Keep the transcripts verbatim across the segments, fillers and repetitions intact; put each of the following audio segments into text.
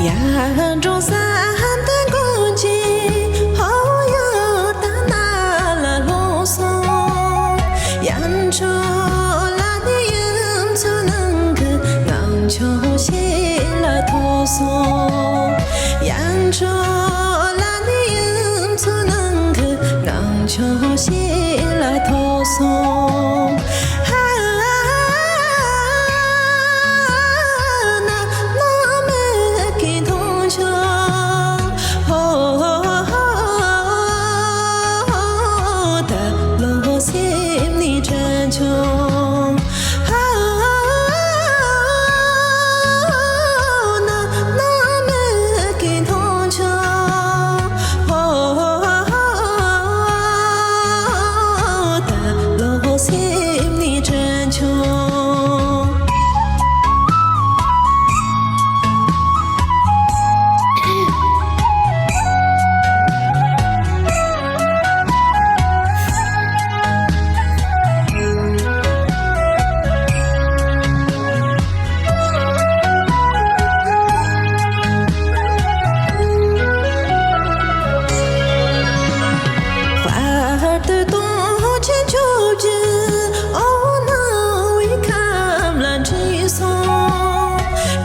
ཡར་འགྲོ་བསམ་དོན་ཀུན་གྱི་ཧོ་ཡོད་ད་ན་ལ་ལྷུང་སོང་། ཡར་འགྲོ་ལ་ནི་ཡུམ་ཚོ་ནང་གི་ངང་ཆོ་ཤེས་ལ་ཐོག་སོང་། ཡར་འགྲོ་ལ་ནི་ཡུམ་ཚོ་ནང་གི་ངང་ཆོ་ཤེས་ལ་ཐོག་སོང་། ཧ་ན་ནོ་མེ་ཀི་མཐོང་ཆོ་ཧོ་ད་ལོ་སེམས་ནི་དྲན་ཆོ།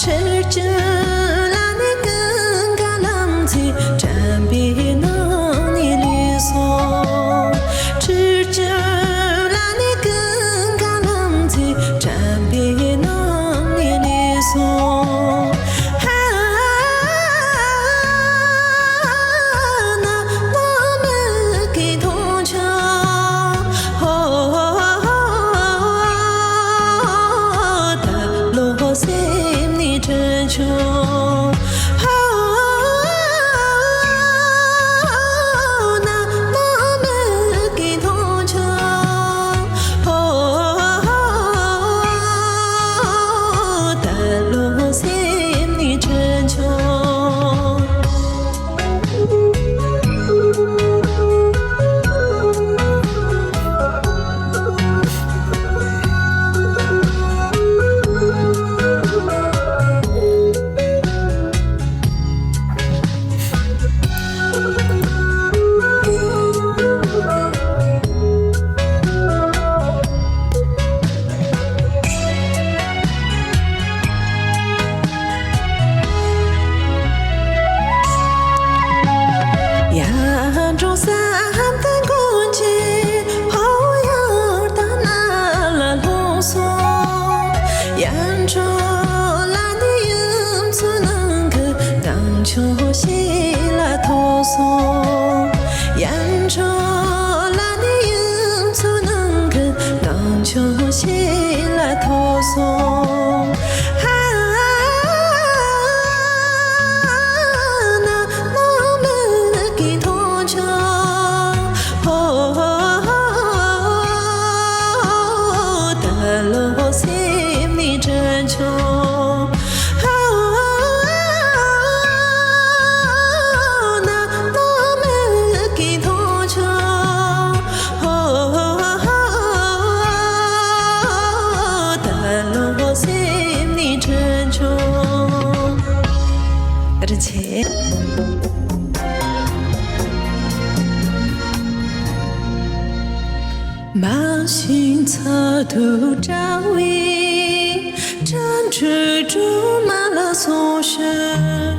ཁྲིར་གྱུར་ལ་ནི་ཀུན་དགའ་ལམ་འཛིན་དྲན་པའི་ནང་ནས་ལུས་སོང་། ཧ་ན་ནོ་མེ་ཀི་མཐོང་ཆོ་ཧོ་ད་ལོ་སེམས་ནི་དྲན་ཆོ། ཡར་འགྲོ་བསམ་དོན་ཀུན་གྱི་ཧོ་ཡོད་ད་ན་ལ་ལྷུང་སོང་། ཡར་འགྲོ་ལ་ནི་ཡུམ་ཚོ་ནང་གི་ངང་ཆོ་ཤེས་ལ་ཐོག་སོང་། ཡར་འགྲོ་ལ་ནི་ཡུམ་ཚོ་ནང་གི་ངང་ཆོ་ཤེས་ལ་ཐོག་སོང་། ཧ་ན་ནོ་མེ་ཀི་མཐོང་ཆོ་ཧོ་ད་ལོ་སེམས་ནི་དྲན་ཆོ། ཧ་ན་ནོ་མེ་ཀི་མཐོང་ཆོ་ཧོ་ད་ལོ་སེམས་ནི་དྲན་ཆོ། བཀའ་དྲིན་ཆེ། མ་ཤིང་ཚལ་དུ་བཀྲ་བའི་བྲན་ཁྲི་སྒྲོལ་མ་ལ་སོགས་ཞིག་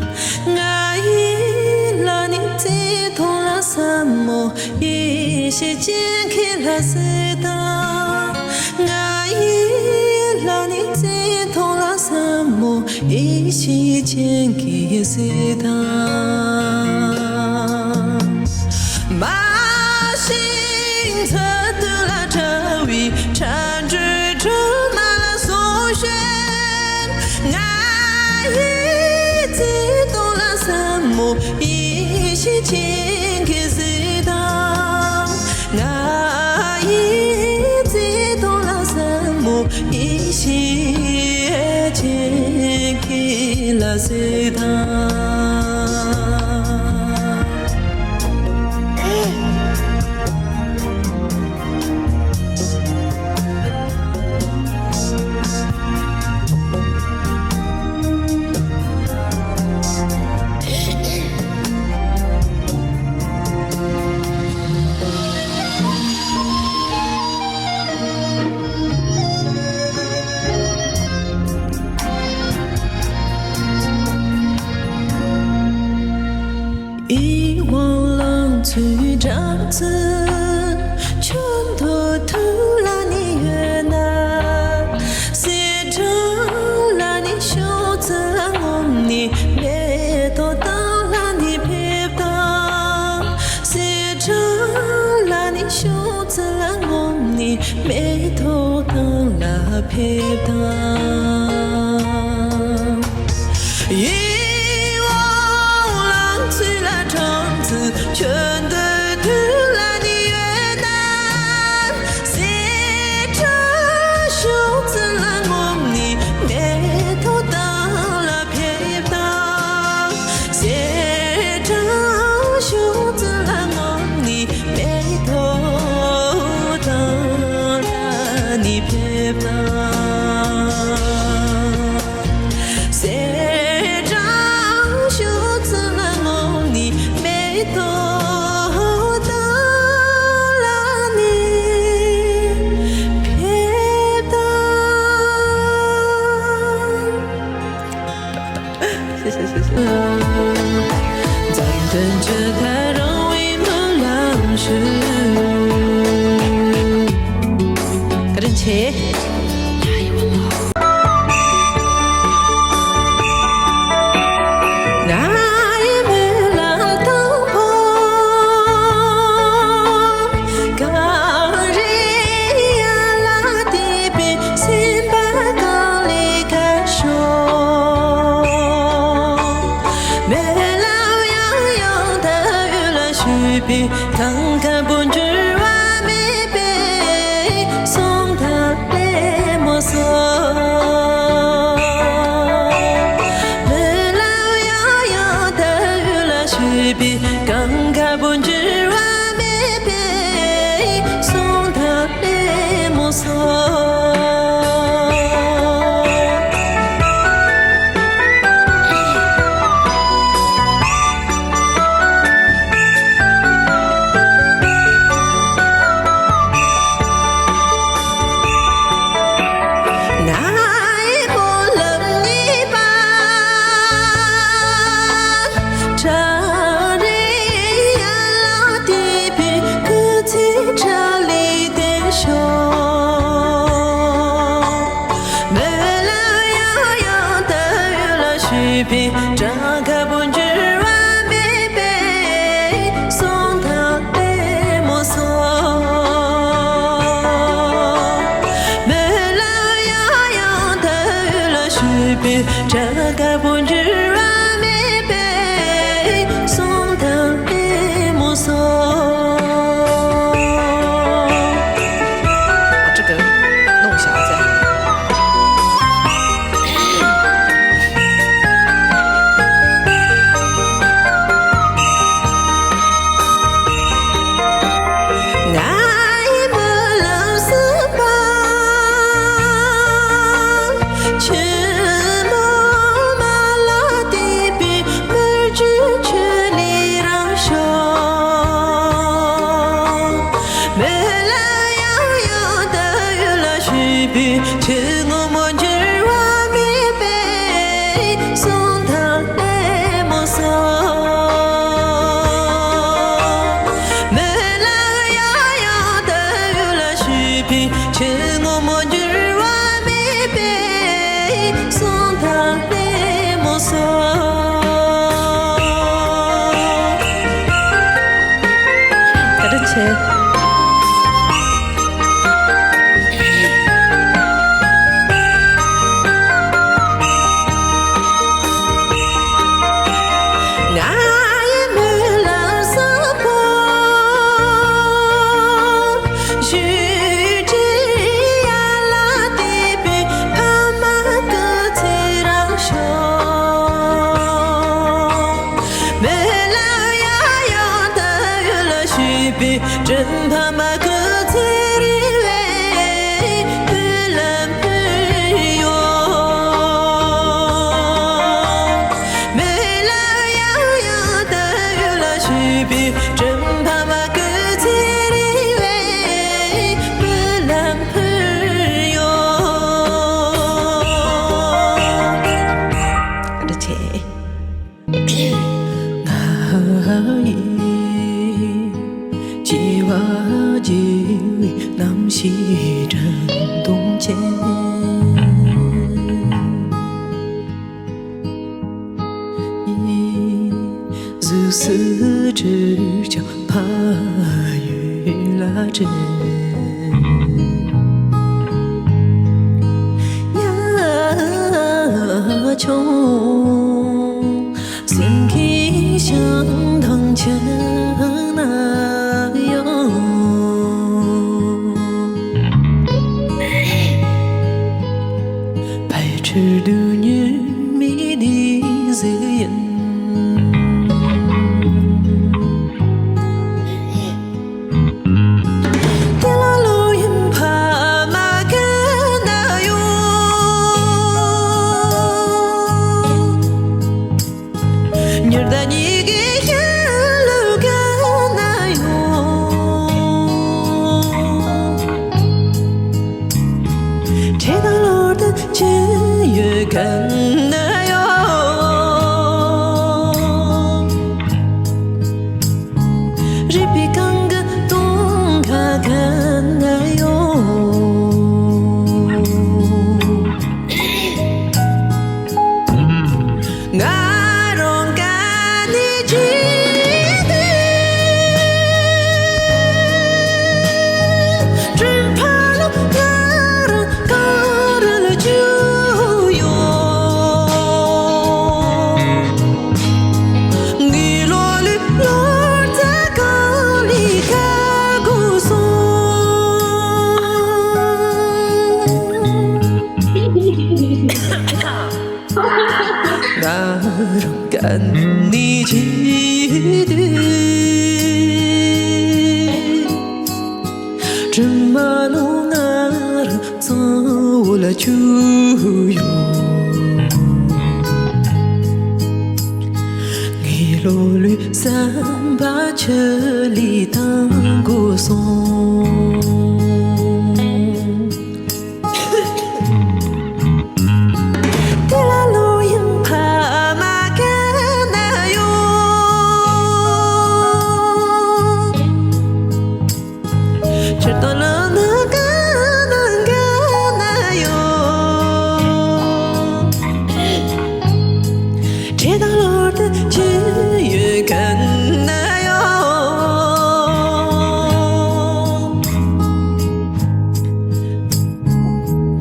ང་ཡི་ལ་ནི་བརྩེ་དུང་ལ་ཟབ་མོ་ཡེ་ཤེས་ཅན་གྱི་ལྷ་སྲས་དང་། ང་ཡི་ལ་ནི་བརྩེ་དུང་ལ་ཟབ་མོ་ཡེ་ཤེས་ཅན་གྱི་སྲས་དང་། མ་ཤིང་ཚལ་དུ་ལ་བཀྲ་བའི་བྲན་ཁྲི་སྒྲོལ་མ་ལ་སོགས་ཞིག་ང་ཡི་བརྩེ་དུང་ལ་ཟབ་མོ་ཡེ་ཤེས་ཅན་གྱི་སྲས་དང་། ང་ཡི་བརྩེ་དུང་ལ་ཟབ་མོ་ཡེ་ཤེས་ཅན་གྱི་ལྷ་སྲས་དང་། ཚུལ་ཁྲིམས་ཚུལ་ཆོས་མདོར་བསྡུས་ལ་ནི་ཡོད་ན། གསེར་སྦྲང་ལ་ནི་ཕྱོགས་བཅུ་ལ་ངོམས་ནི། མེ་ཏོག་དང་ལ་ནི་ཕེབས་དང་། གསེར་སྦྲང་ལ་ནི་ཕྱོགས་བཅུ་ལ་ངོམས་ནི། མེ་ཏོག་དང་ལ་ཕེབས་དང་། ཡིད་འོང་ལང་ཚུལ་ལ་ཁྲོམ་ཚུལ་ཆོས་མདོར་བསྡུས་ལ་ནི་ཡོད་ན། གསེར་སྦྲང་ཕྱོགས་བཅུ་ལ་ངོམས་ནི། མེ་ཏོག་དང་ལ་ཕེབས་དང་། གསེར་སྦྲང་ཕྱོགས་བཅུ་ལ་ངོམས་ནི། མེ་ཏོག་དང་ལ་ནི་ཕེབས་དང་། གསེར་སྦྲང་ཕྱོགས་བཅུ་ལ་ངོམས་ནི། མེ་ཏོག་དང་ལ་ནི་ཕེབས་དང་། མཛངས་སྟོན་ཇི་ལྟར་རིང་བའི་སྨོན་ལམ་ཞུ། བཀའ་དྲིན་ཆེ། ང་ཡི་སྨོན་ལམ་དང་པོ། གངས་རི་ཡར་ལ་བལྟས་པས་སེམས་པ་གང་ལེགས་ཁ་ཤོ། སྨོན་ལམ་ཡང་ཡང་དག་ཡུལ་ལ་ཞུས་པས་གང་དཀའ་བོ་འགྱུར་བ་མེད་པའི་གསུང་ཐག་ལེ་མོ་སོ། སྨོན་ལམ་ཡང་ཡང་དག་ཡུལ་ལ་ཞུས་པས་གང་དཀའ་བོ་འགྱུར་བ་མེད་པའི་གསུང་ཐག་ལེ་མོ་སོ། ང་ཡི་སྨོན་ལམ་གཉིས་པ། བྲག་རི་ཡར་ལ་བལྟས་པས་སྐུ་ཚེ་བྲག་ལས་བརྟན་ཤོག། སྨོན་ལམ་ཡང་ཡང་དག་ཡུལ་ལ་ཞུས་པས་གྲངས་ཁ་བོ་འགྱུར་བ་མེད་པའི་གསུང་ཐག་ལེ་མོ་སོ། སྨོན་ལམ་ཡང་ཡང་དག་ཡུལ་ལ་ཞུས་པས་གྲངས་ཁ་བོ་འགྱུར་བ་མེད་པའི་གསུང་ཐག་ལེ་མོ་སོ། 把这个弄一下啊，再。 ང་ཡི་སྨོན་ལམ་གསུམ་པ། ཆུ་མོ་མ་ལ་བལྟས་པས་མི་རྒྱུད་ཆུ་ལས་རིང་ཤོག། སྨོན་ལམ་ཡང་ཡང་དག་ཡུལ་ལ་ཞུས་པས་ཆུ་སྔོན་མོ་འགྱུར་བ་མེད་པའི་གསུང་ཐག་ལེ་མོ་སོ། སྨོན་ལམ་ཡང་ཡང་དག་ཡུལ་ལ་ཞུས་པས་ཆུ་སྔོན་མོ་འགྱུར་བ་མེད་པའི་གསུང་ཐག་ལེ་མོ་སོ། བཀའ་དྲིན་ཆེ། ང་ཡི་སྨོན་ལམ་གསུམ་པོ། ཞུ་ཅི་ཡར་ལ་བལྟས་པས་ཕ་མ་སྐུ་ཚེ་རིང་ཤོག། སྨོན་ལམ་ཡང་ཡང་དག་ཡུལ་ལ་ཞུས་པས་སྤྲིན་ཕ་མ་སྐུ་ཚེ་རིང་བའི་སྨོན་ལམ་ཕུལ་ཡོད། སྨོན་ལམ་ཡང་ཡང་དག་ཡུལ་ལ་ཞུས་པས་སྤྲིན་ཕ་མ་སྐུ་ཚེ་རིང་བའི་སྨོན་ལམ་ཕུལ་ཡོད། བཀའ་དྲིན་ཆེ། ང་ཡི། གཟུགས་སུ་གྲུབ་ཀྱང་ཕ་ཡུལ་ལ་བྲལ། ཉ་ཆུང་སེང་གེ་ཞིང་དང་ཆུ་ནང་ན་ཡང་། ཕ་ཡུལ་ཁྲོད་དུ་ཉི་མའི་གཟི་ཡིན། དེ་ལ་ལོ་ཡིན་ཕ་མ་གན་ན་ཡོད། ཉི་ཟླ་གཉིས་ཀྱི་ཡན་ལག་གན་ན་ཡོད། འདྲེ་དང་གློ་རྡུལ་ཅི་ཡོད་གན་ན་ཡོད། རིག་པའི་གང་གི་དུང་ཁ་གན་ན་ཡོད། ང་རང་ག་ནས་བྱས་ཏེ། དྲིན་ཕ་ལོ་ང་རང་ག་རེ་ལ་བྱུང་ཡོད། ངའི་ལོ་ལོན་ལོ་ཙཱ་གང་ལས་ཁ་དགོས་སོང་། ང་རང་ག་ནས་བྱས་ཏེ། དྲིན་མ་ལོ་ང་རང་གཙང་བོ་ལ་བྱུང་ཡོད། ངའི་ལོ་ལོན་བསམ་པ་ཆུ་ལས་བཏང་དགོས་སོང་། དེ་ལ་ལོ་ཡིན་ཕ་མ་གན་ན་ཡོད། ཕྱིར་དང་ལམ་ནང་གན་ན་གན་ན་ཡོད། འདྲེ་དང་གློ་རྡུལ་ཅི་ཡོད་གན་ན་ཡོད།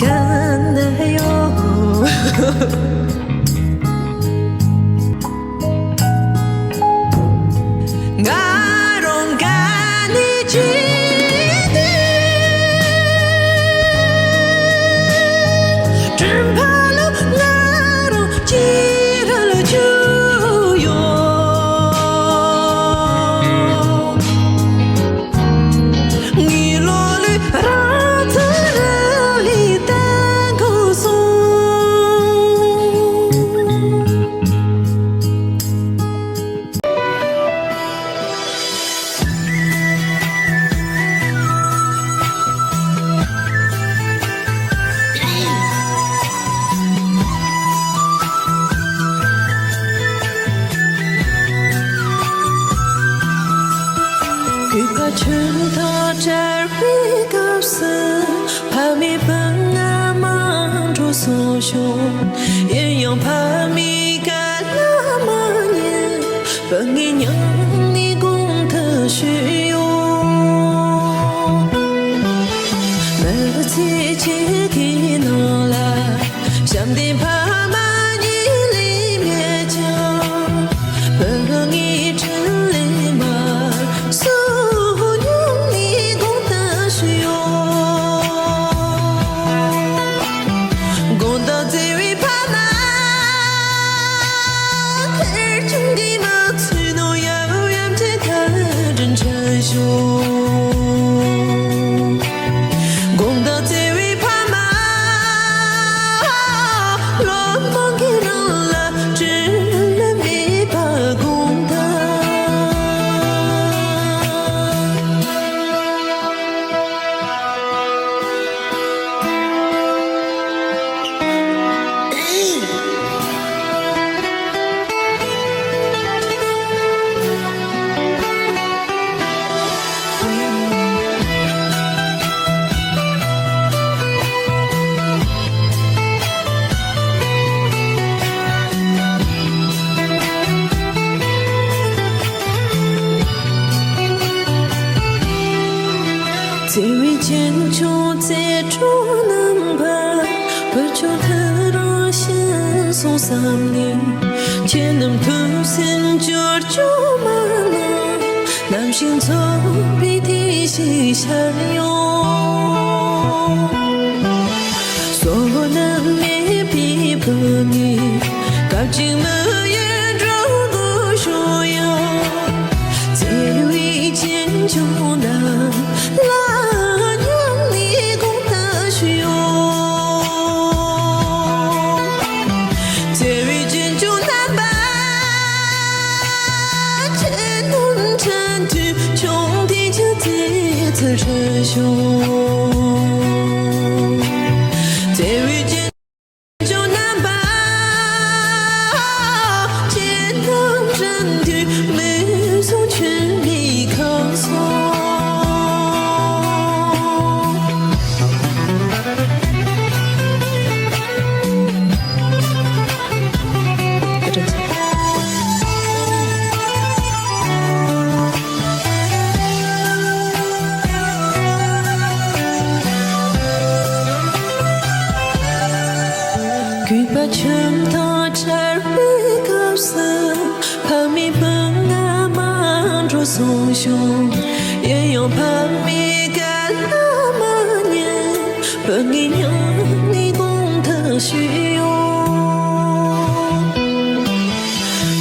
གན་ན་ཡོད། ང་རང་ག་ནས་བྱས་ཏེ། དྲིན་ཕ་ལོ་ང་རང་ཅི་ར་ལ་བྱུང་ཡོད། ངའི་ལོ་ལོན་རང་ཚུར་རང་ལས་བཏང་དགོས་སོང་། གུས་པ་ཆེན་ཐོག་བྲལ་བའི་སྐབས་སུ། ཕ་མའི་བུ་ང་མ་འགྲོ་སོང་ཤོག་ཡིན་ཡང་ཕ་མའི་བཀའ་ལ་མ་ཉན། བུ་ངའི་སྙིང་ནས་དགོངས་དག་ཞུས་ཡོད། མི་ཚེ་གཅིག་གི་ནང་ལ་བྱམས་ལྡན་ཕ་མ་གཉིས་ལས་མེད་ཀྱང་། བུ་ངའི་དྲིན་ལན་མ་གསོ་སྙིང་ནས་དགོངས་དག་ཞུས་ཡོད། དགོངས་དག་བརྩེ་བའི་ཕ་མ། ཁེར་རྐྱང་གི་མ་ཚུད་ནོ་ཡ་ཡ་མ་ཁ་དྲིན་ཆེ། ཟེར་འཕྲོ་རྣམ་པར་བུ་ཆུང་ཐུགས་རང་ཤི་སོང་བསམ་ནས། ཁྱེད་རྣམས་ཐུགས་སེམས་སྐྱོ་སྐྱོ་མ་ལ་ནམ་ཞིག་འཚོ་བའི་དུས་ཤིག་ཤར་ཡོང་། བསོད་ནམས་མེད་པའི་བུ་ངས་སྐབས་གཅིག་མི་ཡུལ་འགྲོ་དགོས་བྱུང་ཡང་། བརྩེ་བའི་གཅེན་གཅུང་རྣམས་ལ་སྙིང་ནས་དགོངས་དག་ཞུ། བརྩེ་བའི་གཅེན་གཅུང་རྣམ་པ། ཁྱེད་རྣམས་དྲན་དུས་ཆུང་དུས་ཀྱི་བརྩེ་ཚུལ་ཧྲིལ་བྱུང་། བརྩེ་བའི་གཅེན་གཅུང་རྣམ་པ། ཁྱེད་རྣམས་དྲན་དུས་མིག་ཟུང་མཆི་མས་ཁ་སོ། གུས་པ་ཁྱིམ་ཐོག་ཆར་པའི་སྐབས་སུ། ཕ་མའི་སྤུན་ལྔ་མ་འགྲོ་སོང་བྱུང་། ཡིན་ཡང་ཕ་མའི་སྐད་ལ་མ་ཉན། བུ་ངས་སྙིང་ནས་དགོངས་དག་ཞུས་ཡོང་།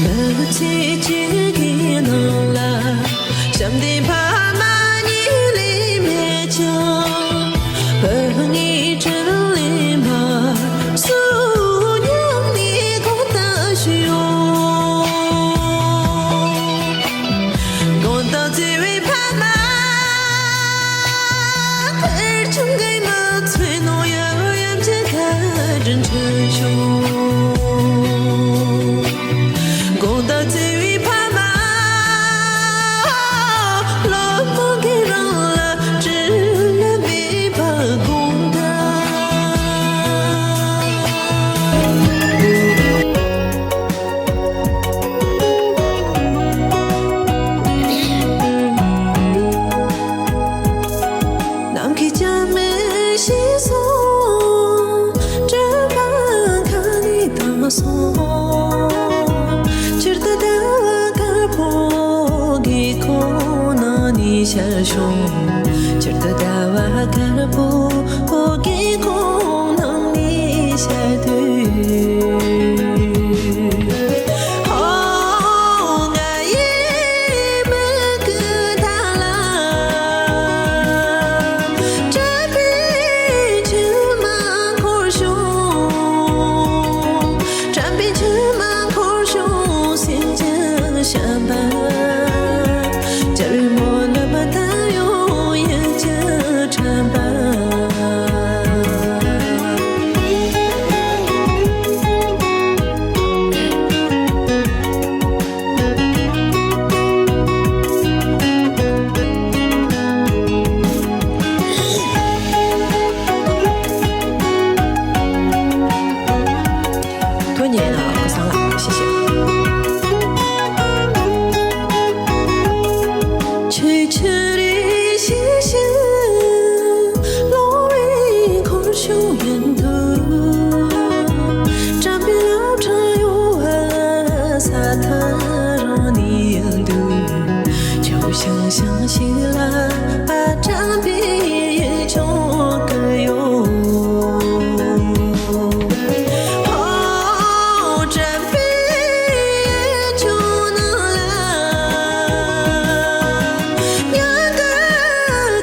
མི་ཚེ་གཅིག་གི་ནང་ལ། བྱམས་ལྡན་ཕ་མ་གཉིས་ལས་མེད་ཀྱང་། བུ་ངའི་དྲིན་ལན་མ་སུ་སྙིང་ནས་དགོངས་དག་ཞུ། དགོངས་དག་བརྩེ་བའི་ཕ་མ། ཁེར་རྐྱང་གི་མི་ཚེ་ནང་ཡབ་ཡུམ་གྱི་བཀའ་དྲིན་དྲན་བྱུང་། དགོངས་དག་བརྩེ་བའི་ཕ་མ། སློབ་མ་གིས་རང་ལ་དྲིན་ལན་མེད་པར་དགོངས་དག། ནམ་མཁའི་སྐྱ་མེད་ཞིག་སོང་། སྤྲིན་པ་མཁའ་ནས་བཏང་སོང་། ཕྱིར་དུ་ཟླ་བ་དཀར་པོ་གི་ཁོང་ནང་ནས་ཤར་བྱུང་། ཕྱིར་དུ་ཟླ་བ་དཀར་པོ་གི་ཁོང་ནང་ནས་ཤར་དུས། ཧོ། ང་ཡི་མིག་གི་མཐའ་ལ། དྲན་པའི་མཆི་མ་འཁོར་བྱུང་། དྲན་པའི་མཆི་མ་འཁོར་བྱུང་། སེམས་ཀྱི་བྱམས་པ། བྱ་བའི་སྨོན་ལམ་ད་ཡོང་ཡིད་ཀྱི་དྲན་པ། ཐུགས་མཉེས་གནང་། སྐུ་གསུང་ལགས། ཤེས་ཤེས། ཆོས་ཆུ་རེ་ཞིག་ཞིག་ལོང་བའི་འཁོར་ཕྱོགས་ཡིན་དུས། དྲན་པའི་རླབས་ཕྲ་གཡོ་བ་ས་མཐའ་རང་ནས་ཡིན་དུས། ཁྱོད་ཤང་ཤང་ཞིག་ལ་དྲན་པའི་ཡིད་འབྱུང་གི་ཡོད། ཨོ། དྲན་པའི་ཡིད་འབྱུང་ནང་ལ། མྱང་གི་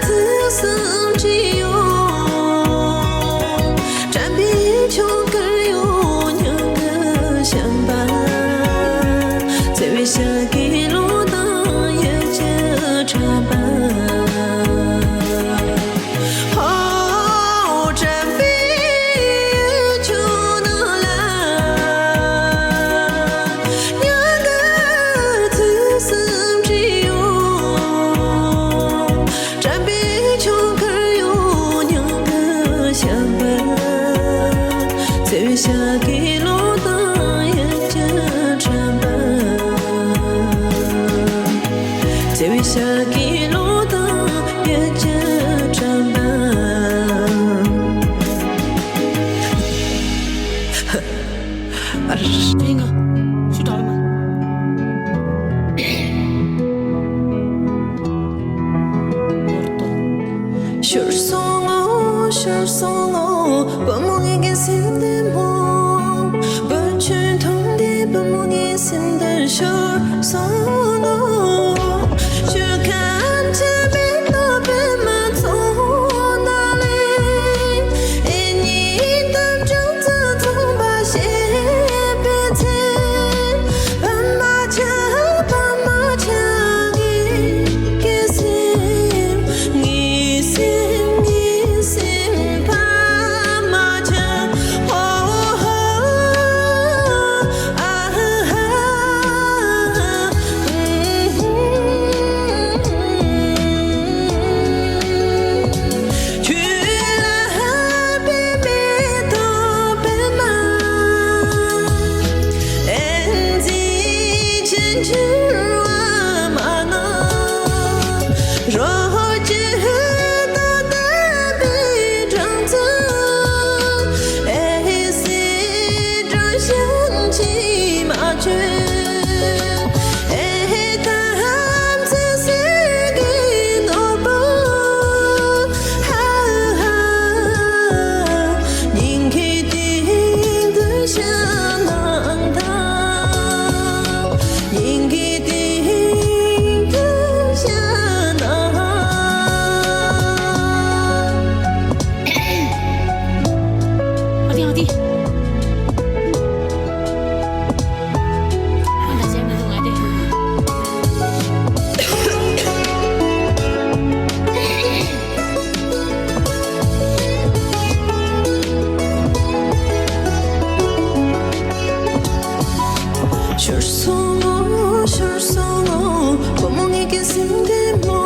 ཐུགས་བསམ་བྲིས་ཡོད། དྲན་པའི་ཡིད་འབྱུང་བསྐུལ་ཡོད། མྱང་གི་བྱམས་པ། བརྩེ་བའི་ཞལ་གྱི་ལོ་དང་ཡིད་ཀྱི་གྲགས་པ། ཨ་རེ་རེ་རེ། ངས་ང་ཤུ་དྲག་མ། ཤོར་སོང་ངོ་། ཤོར་སོང་ངོ་། བུ་མོ་ངའི་སེམས་ནས་མོ། བུ་ཆུང་མཐོང་དུས་བུ་མོ་ངའི་སེམས་ནས་ཤོར་སོང་ངོ་། ཆུ་ཁམས་ཆུ་བེ་ཏོ་བེ་མ་ཚོ་ན་ལེ། ཨེ་ནི་དམ་ཅུང་ཙུ་ཚོང་པ་ཞེས་པའི་ཚེ། བ་མ་ཆ་བ་མ་ཆ་ངའི་སེམས། ངའི་སེམས་ངའི་སེམས་བ་མ་ཆ། ཨོ་ཧོ་ཨ་ཧ། ཁྱོད་ལ་དཔེ་མེད་དོ་དཔེ་མ། ཨེ་འཛི་ཆེན་ཆེན་བ་མ་ན། རོ་ཅི་ཧུ་ཏོ་ཏ་པི་ཀྲང་ཙུ། ཨེ་སི་ཀྲང་ཤན་ཆི་མ་ཆུ། ཨེ་ཧེ་ད་ཧམ་ཙི་སི་གི་ནོར་བུ། ཧ་ཧ། སྙིང་གི་གཏིང་དུ་ཤ་ནང་དང་། སྙིང་གི་གཏིང་དུ་ཤ་ནང་། ཨ་དེ་ཨ་དེ། ཤོར་སོང་ངོ་། ཤོར་སོང་ངོ་། བུ་མོ་ངའི་སེམས་ནས་མོ།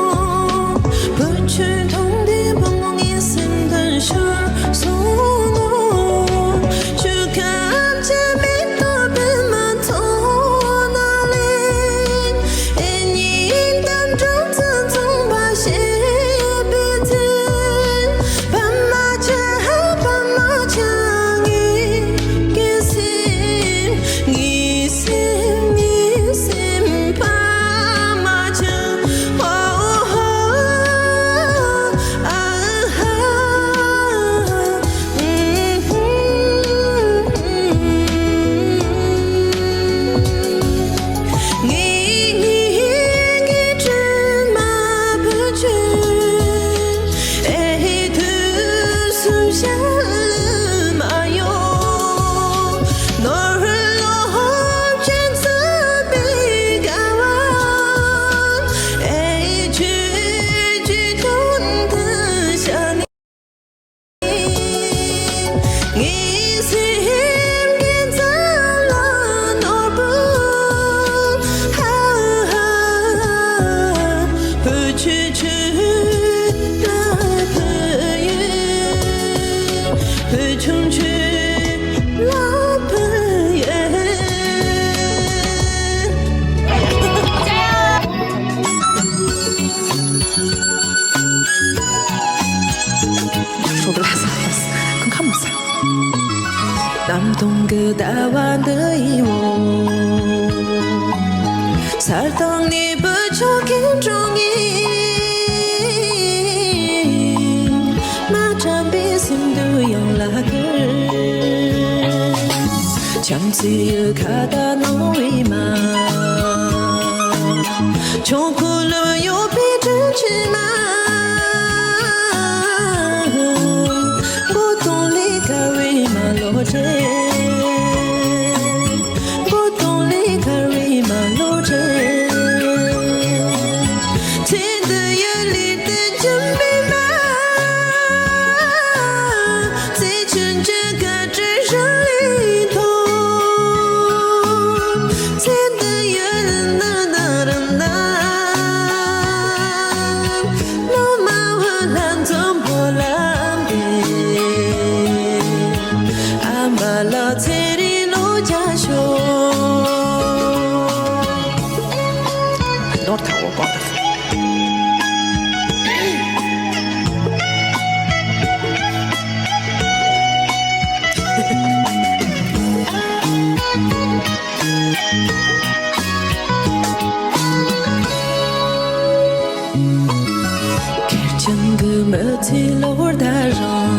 བུ་ཆུང་མཐོང་དུས་བུ་མོ་ངའི་སེམས་ནས་ཤོར་སོང་ངོ་། ཆུ་ཁམས་ཆུ་མེ་ཏོག་བེ་མ་ཚོ་ན་ལེ། ཨེ་ནི་དམ་ཅུང་ཙུ་ཚོང་པ་ཞེས་པའི་ཚེ། བ་མ་ཆ་བ་མ་ཆ་ངའི་སེམས། ངའི་སེམས་ངའི་སེམས་བ་མ་ཆ། ཨོ་ཧོ་ཨ་ཧ། ངའི་སེམས་ཀྱི་རྩ་ལ་ནོར་བུ། ཧ་ཧ། བུ་ཆུང་ཆུང་ལ་བུ་ཡོད། བུ་ཆུང་ཆུང་ལ་བུ་ཡོད། ཁོང་ཁ་མ་ས། གནམ་སྟོང་གི་ཟླ་བ་འདི་ཡི་འོག་གསར་དུ་ནི་བུ་ཆུང་ཁྱེད་འགྲོ་ངེས། མ་དྲན་པའི་སེམས་འདི་ཡང་ལ་ཁུར། བྱམས་བརྩེ་ཡི་ཁ་ད་ནོར་བའི་མ། ཆོས་འཁོར་ལོ་ཡོད་པའི་དྲིན་ཆེན་མ། སྒོ་སྟོང་ལས་དཀར་བའི་མ་ལོ་འདྲེ། སྒོ་སྟོང་ལས་དཀར་བའི་མ་ལོ་འདྲེ། ཚེ་འདི་ཡི་ལས་དེ་འཇིམ་པའི་མ། ཚེ་ཆུང་ཆུང་ག་བྲེ་རང་ལས་མཐོ། ཚེ་འདི་ཡི་ན་ན་ར་ན། ཚེ་ལོ་ཟླ་རང་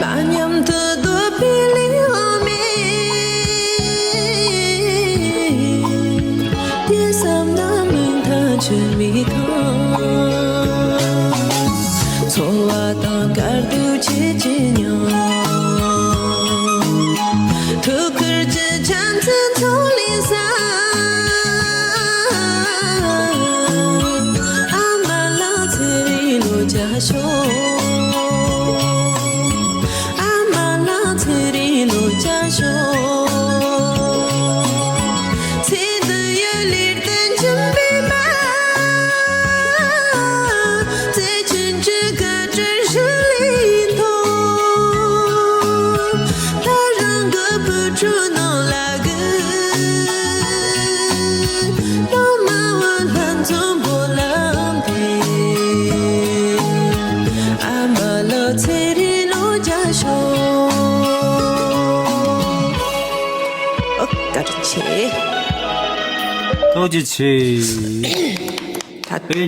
མ་མཉམ་དུ་སྡོད་པའི་ལེའུ་མེད། དེ་བསམ་ན་མུ་མཐའ་འཆི་མེད་ཐང་། འཚོ་བ་དང་དཀའ་སྡུག་ཆེ་ཆེ་མཉམ། ཐུགས་ཁུར་གྱི་ཆ་འཛིན་ཚོགས་ལས་བསམ། ཨ་མ་ལགས་ཚེ་རིང་ལོ་བརྒྱ་ཤོག། ཨ་མ་ལགས་ཚེ་རིང་ལོ་བརྒྱ་ཤོག། ཚེ་འདི་ཡི་ལུས་རྟེན་སྦྱིན་པའི་མ། བརྩེ་ཆེན་གྱི་བཀའ་དྲིན་ཞུ་ལེན་ཐོག། ད་རང་གི་བུ་ཕྲུག་ནང་ལ་གི། ལོ་མ་བུ་ལྷན་འཛོམས་སྦོ་ལམ་དེ། ཨ་མ་ལགས་ཚེ་རིང་ལོ་བརྒྱ་ཤོག། ཨོ། བཀའ་དྲིན་ཆེ། ཐུགས་རྗེ་ཆེ། ད། དཔེ་